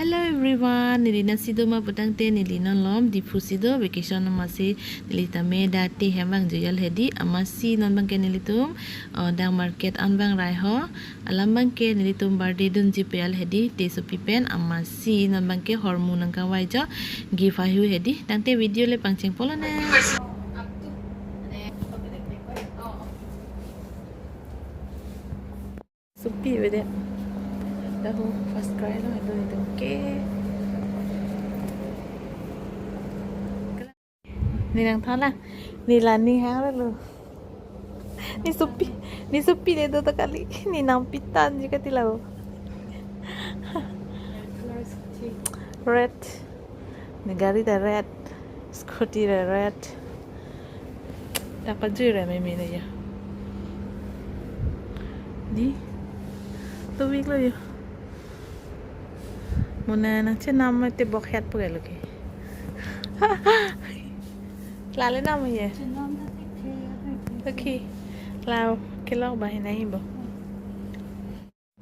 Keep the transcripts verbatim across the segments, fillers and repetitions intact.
Hello everyone, neli nasi do ma putangte neli non malom Diphu si do, vacation amatsi neli tame da te hem vangjuijal hedi, amatsi non abangke nelitum, uh, dak market an vang rai ho, alam abangke nelitum birthday dunji pejal hedi, te sopi pen amatsi non abangke hormu nangkangvai jo, gift ahu hedi, tangte video le pangcheng polo ne. Sopi bede. Dahu first cry lo itu itu ke. Ne nangthan la. Ne la ne hang lo. Ne sopi. Ne sopi le do ta kali. Ne nangpi tangji kati lo. Red. Ne gari ta red. Scooty ta red. Dak pajui ra meme ne ya. Di. Tobik lo ya. Mona nangchenam mate bok het pu gelo ke. Lale nam ye. Chenam ta thik the, thik the. Okay. Lao kelok banghini bo.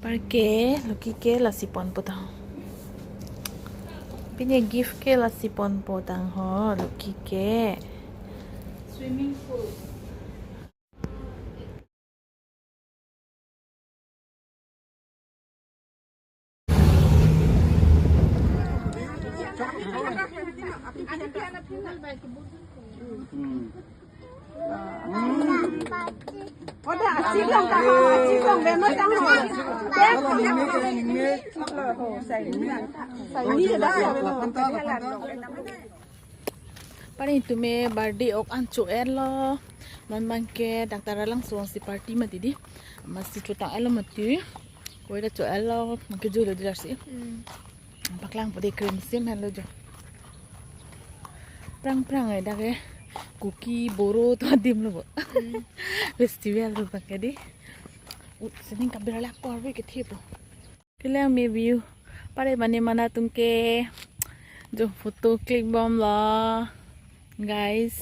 Parke, Lucky ke lasi ponpo tang. Pine gift ke lasi ponpo tang ho, Lucky ke. Swimming pool. Pare itume birthday ok an cho-etlo. Non abangke Doctor Alang Suwon si party mati di. Amatsi chotang etlo mati. Koi ta cho-etlo, mangke juilo di lasi. Hmm. Paklangpo de cream sim henlo jo. Prang prang ai dak ke. Kuki Boro to adim lo bo. Hmm. Festival lo abangke di. Ut sining kabir la korbe ke thepo. Kelang me view. Pare mane mana atum ke. Jo photo click bomlo. Guys.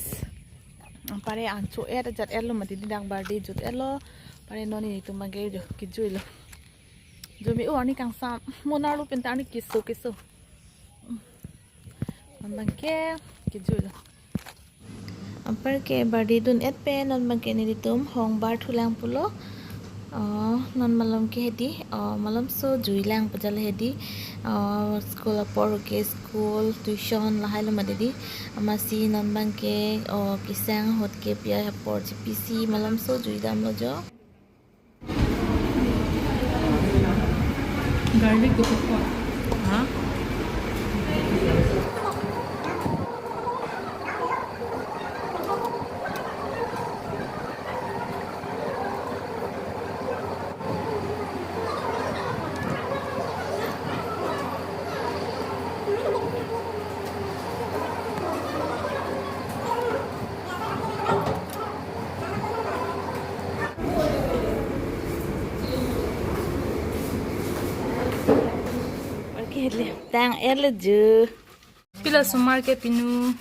Pare an cho-et ajat etlo mati di dak birthday jut etlo. Pare non nelitum abangke jo kejuilo. Jo me o arni kangsam. Mo arlo pen ta arni keso keso. Non abangke kejuilo. Anparke birthday dun-et pen non abangke nelitum hongbar thulang pulo. Oh, non malom ke hedi, oh, malomso juilang pajal hedi. Oh, school apor ke school, tuition lahai lo mati di. Amatsi non abangke, oh, kesang ahut ke pia apor chepisi malomso juidamlo jo. Garlic ko pokok. Ha? Tang er le ju. Pila osomar ke pinu.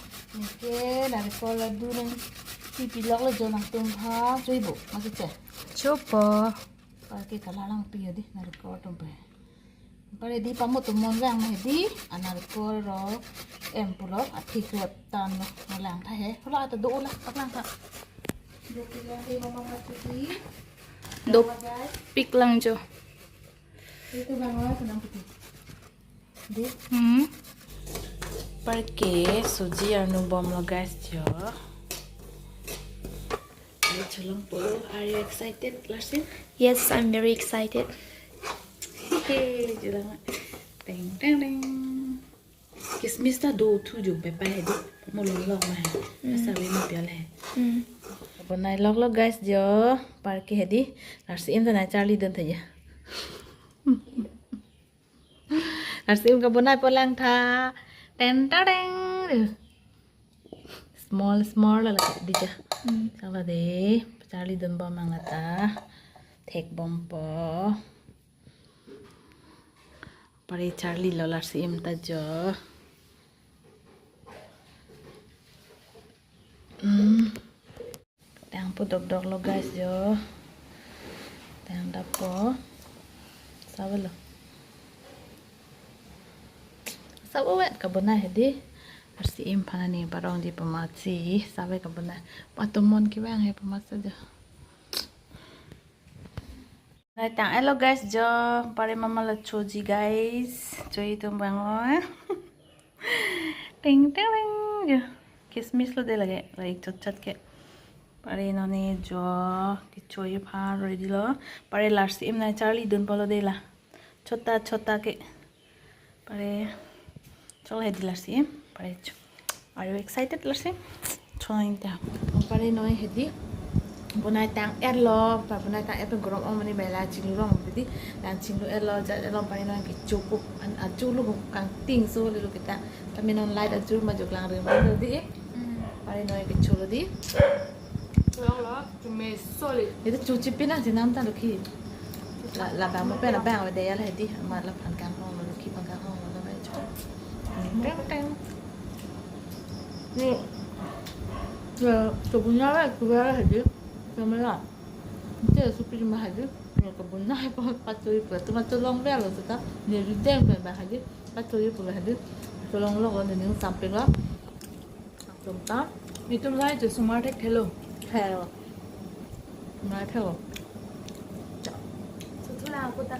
Ke narikol ladu nangpi pilok le jo nangtum ha, juibo, mati che. Chopo. Parke kalalang pi di narikol atum pe. Pare di pamo tum mon lang ma di, anarikol ro em pulo, athik rep tan lo, mo lang tha he. Hala ata do la, paklang tha. Do pik lang he mama mati di. Do pik lang jo. Itu bang wa kunang piti. Di. Hmm. Parke suji arnu bomlo guys jo. Ayo cholong po. Are you excited, Larsin? Yes, I'm very excited. Hey, julang. Teng teng teng. Kismis ta do thu jum pe pa he di. Mo long long ma he. Hmm. Asa we mo pial he. Hmm. Bonai lok lok guys jo. Parke he di. Larsi im ta nai charli dun tha ya. Larsi im kabonai po lang tha. Ten ta deng. Small small la la di ja. Hmm. Sala de. Charli dun bom ang lata. Thek bom po. Pare charli lo larsi im ta jo. Hmm. Tang po dok dok lo guys jo. Tang dap po. Sawal lo. Sabo vet kabonai hedi. Arsi im phanani barong di pamasi. Sabo kabonai. Patumon kibang he pamasi jo. Nai tang hello guys jo. Pare mama la choji guys. Choi tum bang lo. Ting ting ting jo. Kismis lo de lage. Like chot chot ke. Pare noni jo. Kichoi pha ready lo. Pare larsi im nai charli dun polo de la. Chota chota ke. Pare chol hedi larsi. Pare cho. Are you excited larsi? Choin ta. Pare noi hedi. Bonai tang er lo, pa bonai tang er pen gorom om mani bela chinglu rong hedi. Dan chinglu er lo, jat er lo pare noi kecho ko an achu lo kang ting so le lo kita. Kami non light achu ma jok lang rim lo di. Pare noi kecho lo di. Long lo, chume soli. Ito chuchi pina jinam ta lo ki. La la bang mo pena bang de ya la hedi. Ma la phan kang hong lo ki phan kang hong lo ba cho. Teng teng. Ni. Ya, to punya la, to ya la hedi. Sama la. Ito supi ma hedi. Ni to punya pa pa to ipa. To ma to long ba lo to ta. Ni ri deng ba hedi. Pa to ipa hedi. To long lo ni ning samping lo. Tum ta. Itum lai je sumar thek thelo. Thelo. Sumar thelo. Suthu lang aku ta.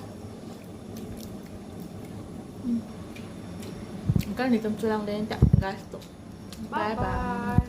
Kan itum chulang den ta guys to. Bye bye.